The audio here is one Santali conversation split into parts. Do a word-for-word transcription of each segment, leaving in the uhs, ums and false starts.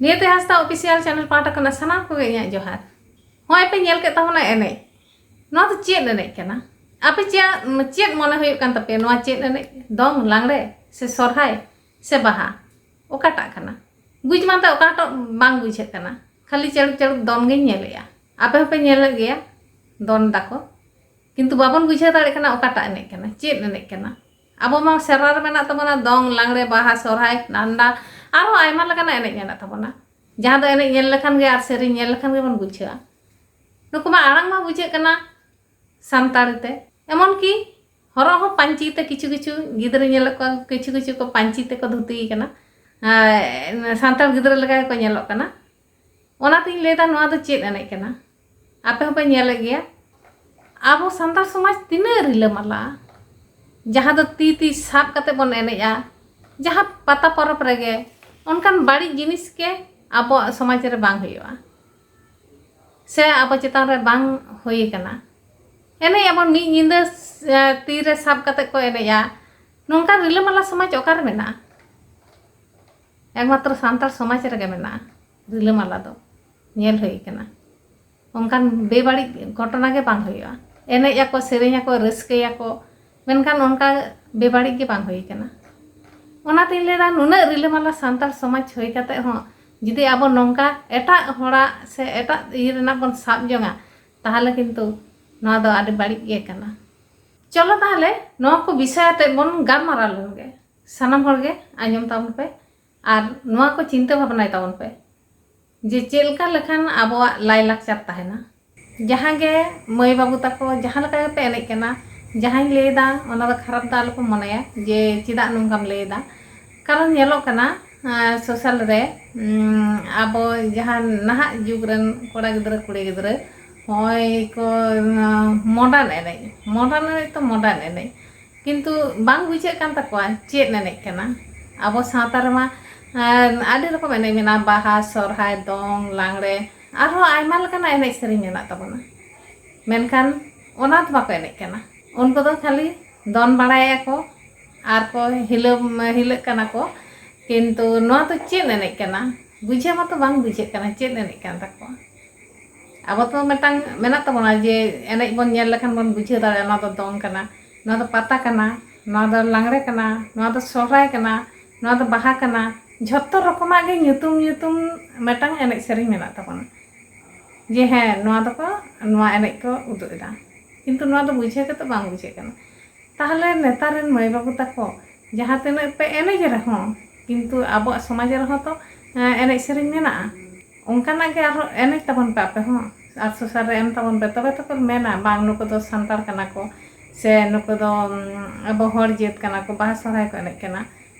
ᱠᱮᱛᱮ ᱦᱟᱸᱥᱫᱟ ᱚᱯᱷᱤᱥᱤᱭᱟᱞ ᱪᱮᱱᱮᱞ ᱯᱟᱦᱴᱟ ᱠᱷᱚᱱᱟᱜ ᱥᱟᱱᱟᱢ ᱠᱚᱜᱮ ᱤᱧᱟᱹᱜ ᱡᱚᱦᱟᱨ᱾ ᱦᱚᱸᱜᱼᱚᱭ ᱯᱮ ᱧᱮᱞ ᱠᱮᱫ ᱛᱟᱵᱚᱱᱟ ᱮᱱᱮᱡ, ᱱᱚᱣᱟ ᱫᱚ ᱪᱮᱫ ᱮᱱᱮᱡ ᱠᱟᱱᱟ? ᱟᱯᱮ ᱪᱮᱫ, ᱪᱮᱫ ᱢᱚᱱᱮ ᱦᱩᱭᱩᱜ ᱠᱟᱱ ᱛᱟᱯᱮᱭᱟ? ᱱᱚᱣᱟ ᱪᱮᱫ ᱮᱱᱮᱡ? ᱫᱚᱝ, ᱞᱟᱜᱽᱲᱮ, ᱥᱮ ᱥᱚᱨᱦᱟᱭ, ᱥᱮ ᱵᱟᱦᱟ? ᱚᱠᱟᱴᱟᱜ ᱠᱟᱱᱟ? ᱵᱩᱡᱽ ᱢᱟᱱᱛᱮ ᱚᱠᱟᱴᱟᱜ ᱵᱟᱝ ᱵᱩᱡᱷᱟᱹᱜ ᱠᱟᱱᱟ, ᱠᱷᱟᱹᱞᱤ ᱪᱟᱹᱲᱩᱠ ᱪᱟᱹᱲᱩᱠ ᱫᱚᱱ ᱜᱤᱧ ᱧᱮᱞᱮᱜᱼᱟ᱾ ᱟᱯᱮ ᱦᱚᱸᱯᱮ ᱧᱮᱞᱮᱫ ᱜᱮᱭᱟ ᱫᱚᱱ ᱫᱟᱠᱚ, ᱠᱤᱱᱛᱩ ᱵᱟᱵᱚᱱ ᱵᱩᱡᱷᱟᱹᱣ ᱫᱟᱲᱮᱭᱟᱜ ᱠᱟᱱᱟ ᱚᱠᱟᱴᱟᱜ ᱮᱱᱮᱡ ᱠᱟᱱᱟ, ᱪᱮᱫ ᱮᱱᱮᱡ ᱠᱟᱱᱟ᱾ ᱟᱵᱚ ᱢᱟ ᱥᱮᱨᱣᱟ ᱨᱮ ᱢᱮᱱᱟᱜ ᱛᱟᱵᱚᱱᱟ ᱫᱚᱝ, ᱞᱟᱜᱽᱲᱮ, ᱵᱟᱦᱟ, ᱥᱚᱨᱦᱟᱭ, ᱰᱟᱱᱰᱟ, ᱟᱨᱦᱚᱸ ᱟᱭᱢᱟ ᱞᱮᱠᱟᱱᱟᱜ ᱮᱱᱮᱡ ᱢᱮᱱᱟᱜ ᱛᱟᱵᱚᱱᱟ, ᱡᱟᱦᱟᱸ ᱫᱚ ᱮᱱᱮᱡ ᱧᱮᱞ ᱞᱮᱠᱷᱟᱱ ᱜᱮ ᱟᱨ ᱥᱮᱨᱮᱧ ᱧᱮᱞ ᱞᱮᱠᱷᱟᱱ ᱜᱮᱵᱚᱱ ᱵᱩᱡᱷᱟᱹᱣᱟ᱾ ᱱᱩᱠᱩ ᱢᱟ ᱟᱲᱟᱝ ᱢᱟ ᱵᱩᱡᱷᱟᱹᱜ ᱠᱟᱱᱟ ᱥᱟᱱᱛᱟᱲᱤ ᱛᱮ, ᱮᱢᱚᱱ ᱠᱤ ᱦᱚᱨᱚᱜ ᱦᱚᱸ ᱯᱟᱹᱧᱪᱤ ᱛᱮ ᱠᱤᱪᱷᱩ ᱠᱤᱪᱷᱩ ᱜᱤᱫᱽᱨᱟᱹ ᱧᱮᱞᱚᱜ ᱠᱚᱣᱟ, ᱠᱤᱪᱷᱩ ᱠᱤᱪᱷᱩ ᱠᱚ ᱯᱟᱹᱧᱪᱤ ᱛᱮᱠᱚ ᱫᱷᱩᱛᱤ ᱠᱟᱱᱟ, ᱟᱨ ᱥᱟᱱᱛᱟᱲ ᱜᱤᱫᱽᱨᱟᱹ ᱞᱮᱠᱟ ᱜᱮᱠᱚ ᱧᱮᱞᱚᱜ ᱠᱟᱱᱟ᱾ ᱚᱱᱟᱛᱤᱧ ᱞᱟᱹᱭᱫᱟ ᱱᱚᱣᱟ ᱫᱚ ᱪᱮᱫ ᱮᱱᱮᱡ ᱠᱟᱱᱟ? ᱟᱯᱮ ᱦᱚᱸᱯᱮ ᱧᱮᱞᱮᱫ ᱜᱮᱭᱟ, ᱟᱵᱚ ᱥᱟᱱᱛᱟᱲ ᱥᱚᱢᱟᱡᱽ ᱛᱤᱱᱟᱹᱜ ᱨᱤᱞᱟᱹᱢᱟᱞᱟ, ᱡᱟᱦᱟᱸ ᱫᱚ ᱛᱤ ᱛᱤ ᱥᱟᱵ ᱠᱟᱛᱮ ᱵᱚᱱ ᱮᱱᱮᱡᱼᱟ, ᱡᱟᱦᱟᱸ ᱯᱟᱛᱟ ᱯᱚᱨᱚᱵᱽ ᱨᱮᱜᱮ ᱚᱱᱠᱟᱱ ᱵᱟᱹᱲᱤᱡ ᱡᱤᱱᱤᱥ ᱜᱮ ᱟᱵᱚᱣᱟᱜ ᱥᱚᱢᱟᱡᱽ ᱨᱮ ᱵᱟᱝ ᱦᱩᱭᱩᱜᱼᱟ, ᱥᱮ ᱟᱵᱚ ᱪᱮᱛᱟᱱ ᱨᱮ ᱵᱟᱝ ᱦᱩᱭ ᱟᱠᱟᱱᱟ᱾ ᱮᱱᱮᱡ ᱟᱵᱚᱱ ᱢᱤᱫ ᱧᱤᱫᱟᱹ, ᱮ, ᱛᱤ ᱨᱮ ᱥᱟᱵ ᱠᱟᱛᱮ ᱠᱚ ᱮᱱᱮᱡᱼᱟ, ᱱᱚᱝᱠᱟᱱ ᱨᱤᱞᱟᱹᱢᱟᱞᱟ ᱥᱚᱢᱟᱡᱽ ᱚᱠᱟᱨᱮ ᱢᱮᱱᱟᱜᱼᱟ? ᱮᱠᱢᱟᱛᱨᱚ ᱥᱟᱱᱛᱟᱲ ᱥᱚᱢᱟᱡᱽ ᱨᱮᱜᱮ ᱢᱮᱱᱟᱜᱼᱟ ᱨᱤᱞᱟᱹᱢᱟᱞᱟ ᱫᱚ, ᱧᱮᱞ ᱦᱩᱭ ᱟᱠᱟᱱᱟ᱾ ᱚᱱᱠᱟᱱ ᱵᱮᱵᱟᱹᱲᱤᱡ ᱜᱷᱚᱴᱚᱱᱟ ᱜᱮ ᱵᱟᱝ ᱦᱩᱭᱩᱜᱼᱟ᱾ ᱮᱱᱮᱡ ᱟᱠᱚ, ᱥᱮᱨᱮᱧ ᱟᱠᱚ, ᱨᱟᱹᱥᱠᱟᱹᱭᱟᱠᱚ, ᱢᱮᱱᱠᱷᱟᱱ ᱚᱱᱠᱟ ᱵᱮᱵᱟᱹᱲᱤᱡ ᱜᱮ ᱵᱟᱝ ᱦᱩᱭ ᱟᱠᱟᱱᱟ᱾ ᱚᱱᱟᱛᱤᱧ ᱞᱟᱹᱭᱫᱟ, ᱱᱩᱱᱟᱹᱜ ᱨᱤᱞᱟᱹᱢᱟᱞᱟ ᱥᱟᱱᱛᱟᱲ ᱥᱚᱢᱟᱡᱽ ᱦᱩᱭ ᱠᱟᱛᱮ ᱦᱚᱸ ᱡᱩᱫᱤ ᱟᱵᱚ ᱱᱚᱝᱠᱟ ᱮᱴᱟᱜ ᱦᱚᱲᱟᱜ ᱥᱮ ᱮᱴᱟᱜ ᱤᱭᱟᱹ ᱨᱮᱱᱟᱜ ᱵᱚᱱ ᱥᱟᱵ ᱡᱚᱝᱟ, ᱛᱟᱦᱚᱞᱮ ᱠᱤᱱᱛᱩ ᱱᱚᱣᱟ ᱫᱚ ᱟᱹᱰᱤ ᱵᱟᱹᱲᱤᱡ ᱜᱮ ᱠᱟᱱᱟ᱾ ᱪᱚᱞᱚ ᱛᱟᱦᱚᱞᱮ ᱱᱚᱣᱟ ᱠᱚ ᱵᱤᱥᱚᱭ ᱟᱛᱮ ᱵᱚᱱ ᱜᱟᱞᱢᱟᱨᱟᱣ ᱞᱮᱱᱜᱮ᱾ ᱥᱟᱱᱟᱢ ᱦᱚᱲᱜᱮ ᱟᱸᱡᱚᱢ ᱛᱟᱵᱚᱱ ᱯᱮ ᱟᱨ ᱱᱚᱣᱟ ᱠᱚ ᱪᱤᱱᱛᱟᱹ ᱵᱷᱟᱵᱽᱱᱟᱭ ᱛᱟᱵᱚᱱ ᱯᱮ ᱡᱮ ᱪᱮᱫ ᱞᱮᱠᱟ ᱞᱮᱠᱷᱟᱱ ᱟᱵᱚᱣᱟᱜ ᱞᱟᱭᱞᱟᱠᱪᱟᱨ ᱛᱟᱦᱮᱱᱟ᱾ ᱡᱟᱦᱟᱸ ᱜᱮ ᱢᱟᱹᱭ ᱵᱟᱹᱵᱩ ᱛᱟᱠᱚ ᱡᱟᱦᱟᱸ ᱞᱮᱠᱟ ᱜᱮᱯᱮ ᱮᱱᱮᱡ ᱠᱟᱱᱟ, ᱡᱟᱦᱟᱸᱧ ᱞᱟᱹᱭᱫᱟ ᱚᱱᱟ ᱫᱚ ᱠᱷᱟᱨᱟᱯ ᱫᱚ ᱟᱞᱚᱯᱮ ᱢᱚᱱᱮᱭᱟ ᱡᱮ ᱪᱮᱫᱟᱜ ᱱᱚᱝᱠᱟᱢ ᱞᱟᱹᱭᱫᱟ᱾ ᱠᱟᱨᱚᱱ ᱧᱮᱞᱚᱜ ᱠᱟᱱᱟ, ᱟᱸ, ᱥᱳᱥᱟᱞ ᱨᱮ, ᱩᱸ, ᱟᱵᱚ ᱡᱟᱦᱟᱸ ᱱᱟᱦᱟᱜ ᱡᱩᱜᱽ ᱨᱮᱱ ᱠᱚᱲᱟ ᱜᱤᱫᱽᱨᱟᱹ ᱠᱩᱲᱤ ᱜᱤᱫᱽᱨᱟᱹ ᱦᱚᱸᱜᱼᱚᱭ ᱠᱚ, ᱩᱸ, ᱢᱚᱰᱟᱨᱱ ᱮᱱᱮᱡ, ᱢᱚᱰᱟᱨᱱ ᱮᱱᱮᱡ ᱛᱚ ᱢᱚᱰᱟᱨᱱ ᱮᱱᱮᱡ, ᱠᱤᱱᱛᱩ ᱵᱟᱝ ᱵᱩᱡᱷᱟᱹᱜ ᱠᱟᱱ ᱛᱟᱠᱚᱣᱟ ᱪᱮᱫ ᱮᱱᱮᱡ ᱠᱟᱱᱟ᱾ ᱟᱵᱚ ᱥᱟᱶᱛᱟ ᱨᱮᱢᱟ, ᱮᱸ, ᱟᱹᱰᱤ ᱨᱚᱠᱚᱢ ᱮᱱᱮᱡ ᱢᱮᱱᱟᱜᱼᱟ, ᱵᱟᱦᱟ, ᱥᱚᱨᱦᱟᱭ, ᱫᱚᱝ, ᱞᱟᱜᱽᱲᱮ, ᱟᱨᱦᱚᱸ ᱟᱭᱢᱟ ᱞᱮᱠᱟᱱᱟᱜ ᱮᱱᱮᱡ ᱥᱮᱨᱮᱧ ᱢᱮᱱᱟᱜ ᱛᱟᱵᱚᱱᱟ᱾ ᱢᱮᱱᱠᱷᱟᱱ ᱚᱱᱟ ᱫᱚ ᱵᱟᱠᱚ ᱮᱱᱮᱡ ᱠᱟᱱᱟ᱾ ᱩᱱᱠᱩ ᱫᱚ ᱠᱷᱟᱹᱞᱤ ᱫᱚᱱ ᱵᱟᱲᱟᱭᱮᱫᱼᱟ ᱠᱚ ᱟᱨ ᱠᱚ ᱦᱤᱞᱟᱹ-, ᱦᱤᱞᱟᱹᱜ ᱠᱟᱱᱟ ᱠᱚ, ᱠᱤᱱᱛᱩ ᱱᱚᱣᱟ ᱫᱚ ᱪᱮᱫ ᱮᱱᱮᱡ ᱠᱟᱱᱟ? ᱵᱩᱡᱷᱟᱹᱣ ᱢᱟᱛᱚ ᱵᱟᱝ ᱵᱩᱡᱷᱟᱹᱜ ᱠᱟᱱᱟ ᱪᱮᱫ ᱮᱱᱮᱡ ᱠᱟᱱ ᱛᱟᱠᱚᱣᱟ᱾ ᱟᱵᱚ ᱛᱚ ᱢᱤᱫᱴᱟᱝ ᱢᱮᱱᱟᱜ ᱛᱟᱵᱚᱱᱟ ᱡᱮ ᱮᱱᱮᱡ ᱵᱚᱱ ᱧᱮᱞ ᱞᱮᱠᱷᱟᱱ ᱵᱚᱱ ᱵᱩᱡᱷᱟᱹᱣ ᱫᱟᱲᱮᱭᱟᱜᱼᱟ, ᱱᱚᱣᱟ ᱫᱚ ᱫᱚᱝ ᱠᱟᱱᱟ, ᱱᱚᱣᱟ ᱫᱚ ᱯᱟᱛᱟ ᱠᱟᱱᱟ, ᱱᱚᱣᱟ ᱫᱚ ᱞᱟᱜᱽᱲᱮ ᱠᱟᱱᱟ, ᱱᱚᱣᱟ ᱫᱚ ᱥᱚᱦᱨᱟᱭ ᱠᱟᱱᱟ, ᱱᱚᱣᱟ ᱫᱚ ᱵᱟᱦᱟ ᱠᱟᱱᱟ᱾ ᱡᱷᱚᱛᱚ ᱨᱚᱠᱚᱢᱟᱜ ᱜᱮ ᱧᱩᱛᱩᱢ ᱧᱩᱛᱩᱢ ᱢᱤᱫᱴᱟᱝ ᱮᱱᱮᱡ ᱥᱮᱨᱮᱧ ᱢᱮᱱᱟᱜ ᱛᱟᱵᱚᱱᱟ, ᱡᱮ ᱦᱮᱸ, ᱱᱚᱣᱟ ᱫᱚᱠᱚ, ᱱᱚᱣᱟ ᱮᱱᱮᱡ ᱠᱚ ᱩᱫᱩᱜ ᱮᱫᱟ, ᱠᱤᱱᱛᱩ ᱱᱚᱣᱟ ᱫᱚ ᱵᱩᱡᱷᱟᱹᱣ ᱠᱟᱛᱮ ᱵᱟᱝ ᱵᱩᱡᱷᱟᱹᱜ ᱠᱟᱱᱟ᱾ ᱛᱟᱦᱚᱞᱮ ᱱᱮᱛᱟᱨ ᱨᱮᱱ ᱢᱟᱹᱭ ᱵᱟᱹᱵᱩ ᱛᱟᱠᱚ ᱡᱟᱦᱟᱸ ᱛᱤᱱᱟᱹᱜ ᱯᱮ ᱮᱱᱮᱡ ᱨᱮᱦᱚᱸ, ᱠᱤᱱᱛᱩ ᱟᱵᱚᱣᱟᱜ ᱥᱚᱢᱟᱡᱽ ᱨᱮᱦᱚᱸ ᱛᱚ, ᱮᱸ, ᱮᱱᱮᱡ ᱥᱮᱨᱮᱧ ᱢᱮᱱᱟᱜᱼᱟ᱾ ᱚᱱᱠᱟᱱᱟᱜ ᱜᱮ ᱟᱨᱦᱚᱸ ᱮᱱᱮᱡ ᱛᱟᱵᱚᱱ ᱯᱮ ᱟᱯᱮ ᱦᱚᱸ, ᱟᱨ ᱥᱚᱥᱟᱨ ᱨᱮ ᱮᱢ ᱛᱟᱵᱚᱱ ᱯᱮ, ᱛᱚᱵᱮ ᱛᱚᱠᱚ ᱢᱮᱱᱟ, "ᱵᱟᱝ, ᱱᱩᱠᱩ ᱫᱚ ᱥᱟᱱᱛᱟᱲ ᱠᱟᱱᱟ ᱠᱚ, ᱥᱮ ᱱᱩᱠᱩ ᱫᱚ, ᱩᱢ, ᱟᱵᱚ ᱦᱚᱲ ᱡᱟᱹᱛ ᱠᱟᱱᱟ ᱠᱚ, ᱵᱟᱦᱟ ᱥᱚᱦᱨᱟᱭ ᱠᱚ ᱮᱱᱮᱡ ᱠᱟᱱᱟ᱾"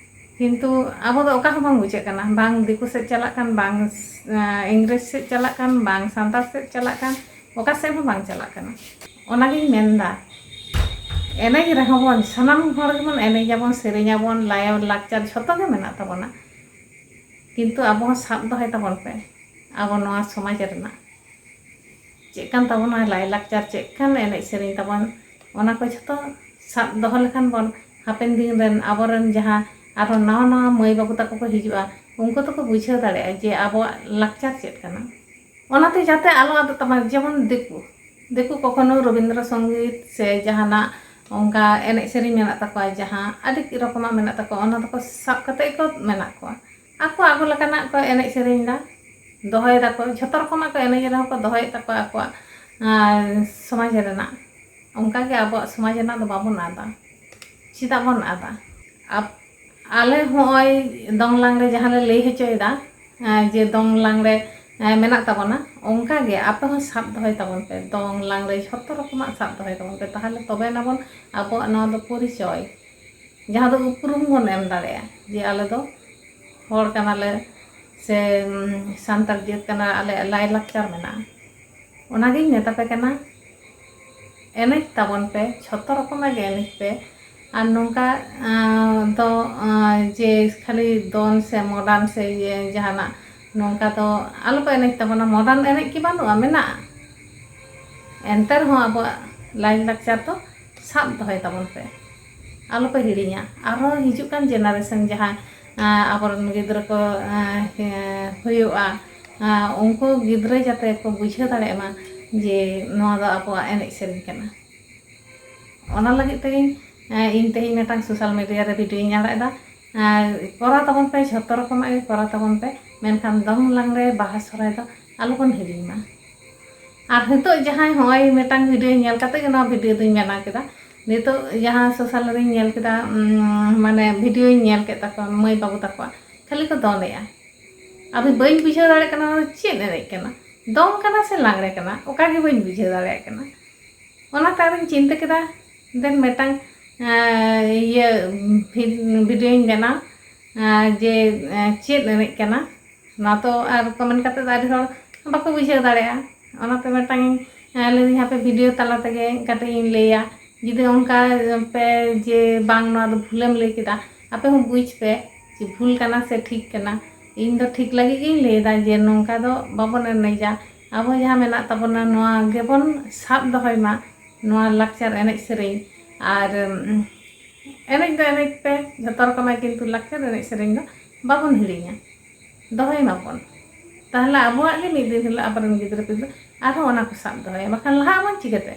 ᱠᱤᱱᱛᱩ ᱟᱵᱚ ᱫᱚ ᱚᱠᱟ ᱦᱚᱸ ᱵᱟᱝ ᱵᱩᱡᱷᱟᱹᱜ ᱠᱟᱱᱟ, ᱵᱟᱝ ᱫᱤᱠᱩ ᱥᱮᱫ ᱪᱟᱞᱟᱜ ᱠᱟᱱ, ᱵᱟᱝ, ᱮᱸ, ᱤᱝᱨᱮᱡᱽ ᱥᱮᱫ ᱪᱟᱞᱟᱜ ᱠᱟᱱ, ᱵᱟᱝ ᱥᱟᱱᱛᱟᱲ ᱥᱮᱫ ᱪᱟᱞᱟᱜ ᱠᱟᱱ, ᱚᱠᱟ ᱥᱮᱫ ᱦᱚᱸ ᱵᱟᱝ ᱪᱟᱞᱟᱜ ᱠᱟᱱᱟ᱾ ᱚᱱᱟᱜᱤᱧ ᱢᱮᱱᱫᱟ, ᱮᱱᱮᱡ ᱨᱮᱦᱚᱸ ᱵᱚᱱ, ᱥᱟᱱᱟᱢ ᱦᱚᱲ ᱜᱮᱵᱚᱱ ᱮᱱᱮᱡ ᱟᱵᱚᱱ, ᱥᱮᱨᱮᱧ ᱟᱵᱚᱱ, ᱞᱟᱭ ᱞᱟᱠᱪᱟᱨ ᱡᱷᱚᱛᱚ ᱜᱮ ᱢᱮᱱᱟᱜ ᱛᱟᱵᱚᱱᱟ, ᱠᱤᱱᱛᱩ ᱟᱵᱚ ᱦᱚᱸ ᱥᱟᱵ ᱫᱚᱦᱚᱭ ᱛᱟᱵᱚᱱ ᱯᱮ ᱟᱵᱚ ᱱᱚᱣᱟ ᱥᱚᱢᱟᱡᱽ ᱨᱮᱱᱟᱜ ᱪᱮᱫ ᱠᱟᱱ ᱛᱟᱵᱚᱱᱟ ᱞᱟᱭᱼᱞᱟᱠᱪᱟᱨ, ᱪᱮᱫ ᱠᱟᱱ ᱮᱱᱮᱡ ᱥᱮᱨᱮᱧ ᱛᱟᱵᱚᱱ, ᱚᱱᱟ ᱠᱚ ᱡᱷᱚᱛᱚ ᱥᱟᱵ ᱫᱚᱦᱚ ᱞᱮᱠᱷᱟᱱ ᱵᱚᱱ, ᱦᱟᱯᱮᱱ ᱫᱤᱱ ᱨᱮᱱ ᱟᱵᱚᱨᱮᱱ ᱡᱟᱦᱟᱸ ᱟᱨᱦᱚᱸ ᱱᱟᱣᱟ ᱱᱟᱣᱟ ᱢᱟᱹᱭ ᱵᱟᱹᱵᱩ ᱛᱟᱠᱚ ᱠᱚ ᱦᱤᱡᱩᱜᱼᱟ, ᱩᱱᱠᱩ ᱫᱚᱠᱚ ᱵᱩᱡᱷᱟᱹᱣ ᱫᱟᱲᱮᱭᱟᱜᱼᱟ ᱡᱮ ᱟᱵᱚᱣᱟᱜ ᱞᱟᱠᱪᱟᱨ ᱪᱮᱫ ᱠᱟᱱᱟ᱾ ᱚᱱᱟᱛᱮ ᱡᱟᱛᱮ ᱟᱞᱚ ᱟᱫᱚᱜ ᱛᱟᱵᱚᱱ, ᱡᱮᱢᱚᱱ ᱫᱤᱠᱩ, ᱫᱤᱠᱩ ᱠᱚᱠᱷᱚᱱᱳ ᱨᱚᱵᱤᱱᱫᱨᱚ ᱥᱚᱝᱜᱤᱛ ᱥᱮ ᱡᱟᱦᱟᱱᱟᱜ ᱚᱱᱠᱟ ᱮᱱᱮᱡ ᱥᱮᱨᱮᱧ ᱢᱮᱱᱟᱜ ᱛᱟᱠᱚᱣᱟ, ᱡᱟᱦᱟᱸ ᱟᱹᱰᱤ ᱨᱚᱠᱚᱢᱟᱜ ᱢᱮᱱᱟᱜ ᱛᱟᱠᱚᱣᱟ, ᱚᱱᱟ ᱫᱚᱠᱚ ᱥᱟᱵ ᱠᱟᱛᱮ ᱜᱮᱠᱚ ᱢᱮᱱᱟᱜ ᱠᱚᱣᱟ᱾ ᱟᱠᱚ ᱟᱠᱚ ᱞᱮᱠᱟᱱᱟᱜ ᱠᱚ ᱮᱱᱮᱡ ᱥᱮᱨᱮᱧ ᱫᱟ, ᱫᱚᱦᱚᱭ ᱫᱟᱠᱚ, ᱡᱷᱚᱛᱚ ᱨᱚᱠᱚᱢᱟᱜ ᱠᱚ ᱮᱱᱮᱡ ᱨᱮᱦᱚᱸ ᱠᱚ ᱫᱚᱦᱚᱭᱮᱫ ᱛᱟᱠᱚᱣᱟ ᱟᱠᱚᱣᱟᱜ, ᱟᱨ ᱥᱚᱢᱟᱡᱽ ᱨᱮᱱᱟᱜ᱾ ᱚᱱᱠᱟᱜᱮ ᱟᱵᱚᱣᱟᱜ ᱥᱚᱢᱟᱡᱽ ᱨᱮᱱᱟᱜ ᱫᱚ ᱵᱟᱵᱚᱱ ᱟᱫᱟ᱾ ᱪᱮᱫᱟᱜ ᱵᱚᱱ ᱟᱫᱟ? ᱟᱯ-, ᱟᱞᱮ ᱦᱚᱸᱜᱼᱚᱭ ᱫᱚᱝ ᱞᱟᱜᱽᱬᱮ ᱡᱟᱦᱟᱸ ᱞᱮ ᱞᱟᱹᱭ ᱦᱚᱪᱚᱭᱮᱫᱟ, ᱮᱸ, ᱡᱮ ᱫᱚᱝ ᱞᱟᱜᱽᱬᱮ, ᱮᱸ, ᱢᱮᱱᱟᱜ ᱛᱟᱵᱚᱱᱟ, ᱚᱱᱠᱟᱜᱮ ᱟᱯᱮ ᱦᱚᱸ ᱥᱟᱵ ᱫᱚᱦᱚᱭ ᱛᱟᱵᱚᱱ ᱯᱮ᱾ ᱫᱚᱝ ᱞᱟᱜᱽᱬᱮ ᱡᱷᱚᱛᱚ ᱨᱚᱠᱚᱢᱟᱜ ᱥᱟᱵ ᱫᱚᱦᱚᱭ ᱛᱟᱵᱚᱱ ᱯᱮ, ᱛᱟᱦᱚᱞᱮ ᱛᱚᱵᱮ ᱮᱱᱟ ᱵᱚᱱ ᱟᱵᱚᱣᱟᱜ ᱱᱚᱣᱟ ᱫᱚ ᱯᱚᱨᱤᱪᱚᱭ, ᱡᱟᱦᱟᱸ ᱫᱚ ᱩᱯᱨᱩᱢ ᱵᱚᱱ ᱮᱢ ᱫᱟᱲᱮᱭᱟᱜᱼᱟ ᱡᱮ ᱟᱞᱮ ᱫᱚ ᱦᱚᱲ ᱠᱟᱱᱟᱞᱮ ᱥᱮ, ᱩᱢ, ᱥᱟᱱᱛᱟᱲ ᱡᱟᱹᱛ ᱠᱟᱱᱟ, ᱟᱞᱮᱭᱟᱜ ᱞᱟᱭᱼᱞᱟᱠᱪᱟᱨ ᱢᱮᱱᱟᱜᱼᱟ᱾ ᱚᱱᱟᱜᱤᱧ ᱢᱮᱛᱟ ᱯᱮ ᱠᱟᱱᱟ, ᱮᱱᱮᱡ ᱛᱟᱵᱚᱱ ᱯᱮ, ᱡᱷᱚᱛᱚ ᱨᱚᱠᱚᱢᱟᱜ ᱜᱮ ᱮᱱᱮᱡ ᱯᱮ᱾ ᱟᱨ ᱱᱚᱝᱠᱟ, ᱟᱸ, ᱫᱚ, ᱟᱸ, ᱡᱮ ᱠᱷᱟᱹᱞᱤ ᱫᱚᱱ ᱥᱮ modern ᱥᱮ ᱤᱭᱟᱹ ᱡᱟᱦᱟᱱᱟᱜ ᱱᱚᱝᱠᱟ ᱫᱚ ᱟᱞᱚᱯᱮ ᱮᱱᱮᱡ ᱛᱟᱵᱚᱱᱟ᱾ Modern ᱮᱱᱮᱡ ᱠᱤ ᱵᱟᱹᱱᱩᱜᱼᱟ? ᱢᱮᱱᱟᱜᱼᱟ᱾ ᱮᱱᱛᱮ ᱨᱮᱦᱚᱸ ᱟᱵᱚᱣᱟᱜ ᱞᱟᱭᱼᱞᱟᱠᱪᱟᱨ ᱫᱚ ᱥᱟᱵ ᱫᱚᱦᱚᱭ ᱛᱟᱵᱚᱱ ᱯᱮ, ᱟᱞᱚᱯᱮ ᱦᱤᱲᱤᱧᱟ᱾ ᱟᱨᱦᱚᱸ ᱦᱤᱡᱩᱜ ᱠᱟᱱ generation ᱡᱟᱦᱟᱸᱭ ᱟᱵᱚᱨᱮᱱ ᱜᱤᱫᱽᱨᱟᱹ ᱠᱚ ᱦᱩᱭᱩᱜᱼᱟ, ᱩᱱᱠᱩ ᱜᱤᱫᱽᱨᱟᱹ ᱡᱟᱛᱮ ᱠᱚ ᱵᱩᱡᱷᱟᱹᱣ ᱫᱟᱲᱮᱭᱟᱜ ᱢᱟ ᱡᱮ ᱱᱚᱣᱟ ᱫᱚ ᱟᱵᱚᱣᱟᱜ ᱮᱱᱮᱡ ᱥᱮᱨᱮᱧ ᱠᱟᱱᱟ᱾ ᱚᱱᱟ ᱞᱟᱹᱜᱤᱫ ᱛᱮᱜᱮ ᱤᱧ ᱛᱮᱦᱮᱧ ᱢᱤᱫᱴᱟᱝ ᱥᱳᱥᱟᱞ ᱢᱤᱰᱤᱭᱟ ᱨᱮ ᱵᱷᱤᱰᱤᱭᱳᱧ ᱟᱲᱟᱜ ᱮᱫᱟ᱾ ᱠᱚᱨᱟᱣ ᱛᱟᱵᱚᱱ ᱯᱮ, ᱡᱷᱚᱛᱚ ᱨᱚᱠᱚᱢᱟᱜ ᱜᱮ ᱠᱚᱨᱟᱣ ᱛᱟᱵᱚᱱ ᱯᱮ, ᱢᱮᱱᱠᱷᱟᱱ ᱫᱚᱝ ᱞᱟᱜᱽᱬᱮ ᱵᱟᱦᱟ ᱥᱚᱦᱨᱟᱭ ᱫᱚ ᱟᱞᱚᱵᱚᱱ ᱦᱤᱲᱤᱧ ᱢᱟ᱾ ᱟᱨ ᱱᱤᱛᱚᱜ ᱡᱟᱦᱟᱸᱭ ᱦᱚᱸᱜᱼᱚᱭ ᱢᱤᱫᱴᱟᱝ ᱵᱷᱤᱰᱤᱭᱳ ᱧᱮᱞ ᱠᱟᱛᱮ ᱜᱮ ᱱᱚᱣᱟ ᱵᱷᱤᱰᱤᱭᱳ ᱫᱚᱧ ᱵᱮᱱᱟᱣ ᱠᱮᱫᱟ, ᱱᱤᱛᱚᱜ ᱡᱟᱦᱟᱸ ᱥᱳᱥᱟᱞ ᱨᱮᱧ ᱧᱮᱞ ᱠᱮᱫᱟ, ᱢᱟᱱᱮ ᱵᱷᱤᱰᱤᱭᱳᱧ ᱧᱮᱞ ᱠᱮᱫ ᱛᱟᱠᱚᱣᱟ ᱢᱟᱹᱭ ᱵᱟᱹᱵᱩ ᱛᱟᱠᱚᱣᱟ, ᱠᱷᱟᱹᱞᱤ ᱠᱚ ᱫᱚᱱᱮᱜᱼᱟ᱾ ᱟᱫᱚ ᱵᱟᱹᱧ ᱵᱩᱡᱷᱟᱹᱣ ᱫᱟᱲᱮᱭᱟᱜ ᱠᱟᱱᱟ ᱱᱚᱣᱟ ᱫᱚ ᱪᱮᱫ ᱮᱱᱮᱡ ᱠᱟᱱᱟ, ᱫᱚᱝ ᱠᱟᱱᱟ ᱥᱮ ᱞᱟᱜᱽᱬᱮ ᱠᱟᱱᱟ, ᱚᱠᱟ ᱜᱮ ᱵᱟᱹᱧ ᱵᱩᱡᱷᱟᱹᱣ ᱫᱟᱲᱮᱭᱟᱜ ᱠᱟᱱᱟ᱾ ᱚᱱᱟᱛᱮ ᱟᱫᱚᱧ ᱪᱤᱱᱛᱟᱹ ᱠᱮᱫᱟ, ᱫᱮᱱ ᱢᱤᱫᱴᱟᱝ ᱤᱭᱟᱹ ᱵᱷᱤᱰᱤᱭᱳᱧ ᱵᱮᱱᱟᱣ, ᱡᱮ ᱪᱮᱫ ᱮᱱᱮᱡ ᱠᱟᱱᱟ᱾ ᱱᱚᱣᱟ ᱛᱚ ᱟᱨ ᱠᱚᱢᱮᱱᱴ ᱠᱟᱛᱮ ᱫᱚ ᱟᱹᱰᱤ ᱦᱚᱲ ᱵᱟᱠᱚ ᱵᱩᱡᱷᱟᱹᱣ ᱫᱟᱲᱮᱭᱟᱜᱼᱟ᱾ ᱚᱱᱟᱛᱮ ᱢᱤᱫᱴᱟᱝ ᱞᱟᱹᱭᱫᱟᱹᱧ ᱦᱟᱯᱮ ᱵᱷᱤᱰᱤᱭᱳ ᱛᱟᱞᱟ ᱛᱮᱜᱮ ᱠᱟᱹᱴᱤᱡ ᱤᱧ ᱞᱟᱹᱭᱟ᱾ ᱡᱩᱫᱤ ᱚᱱᱠᱟ ᱯᱮ ᱡᱮ ᱵᱟᱝ, ᱱᱚᱣᱟ ᱫᱚ ᱵᱷᱩᱞᱮᱢ ᱞᱟᱹᱭ ᱠᱮᱫᱟ, ᱟᱯᱮ ᱦᱚᱸ ᱵᱩᱡᱽ ᱯᱮ ᱡᱮ ᱵᱷᱩᱞ ᱠᱟᱱᱟ ᱥᱮ ᱴᱷᱤᱠ ᱠᱟᱱᱟ᱾ ᱤᱧ ᱫᱚ ᱴᱷᱤᱠ ᱞᱟᱹᱜᱤᱫ ᱜᱤᱧ ᱞᱟᱹᱭᱫᱟ ᱡᱮ ᱱᱚᱝᱠᱟ ᱫᱚ ᱵᱟᱵᱚᱱ ᱮᱱᱮᱡᱟ᱾ ᱟᱵᱚ ᱡᱟᱦᱟᱸ ᱢᱮᱱᱟᱜ ᱛᱟᱵᱚᱱᱟ ᱱᱚᱣᱟ ᱜᱮᱵᱚᱱ ᱥᱟᱵ ᱫᱚᱦᱚᱭ ᱢᱟ, ᱱᱚᱣᱟ ᱞᱟᱠᱪᱟᱨ ᱮᱱᱮᱡ ᱥᱮᱨᱮᱧ᱾ ᱟᱨ ᱮᱱᱮᱡ ᱫᱚ ᱮᱱᱮᱡ ᱯᱮ ᱡᱷᱚᱛᱚ ᱨᱚᱠᱚᱢᱟᱜ, ᱠᱤᱱᱛᱩ ᱞᱟᱠᱪᱟᱨ ᱮᱱᱮᱡ ᱥᱮᱨᱮᱧ ᱫᱚ ᱵᱟᱵᱚᱱ ᱦᱤᱲᱤᱧᱟ, ᱫᱚᱦᱚᱭ ᱢᱟᱵᱚᱱ᱾ ᱛᱟᱦᱚᱞᱮ ᱟᱵᱚᱣᱟᱜ ᱜᱮ ᱢᱤᱫ ᱫᱤᱱ ᱦᱤᱞᱳᱜ ᱟᱵᱚᱨᱮᱱ ᱜᱤᱫᱽᱨᱟᱹ ᱯᱤᱫᱽᱨᱟᱹ ᱟᱨᱦᱚᱸ ᱚᱱᱟ ᱠᱚ ᱥᱟᱵ ᱫᱚᱦᱚᱭᱟ, ᱵᱟᱠᱷᱟᱱ ᱞᱟᱦᱟᱜ ᱟᱵᱚᱱ ᱪᱤᱠᱟᱹᱛᱮ?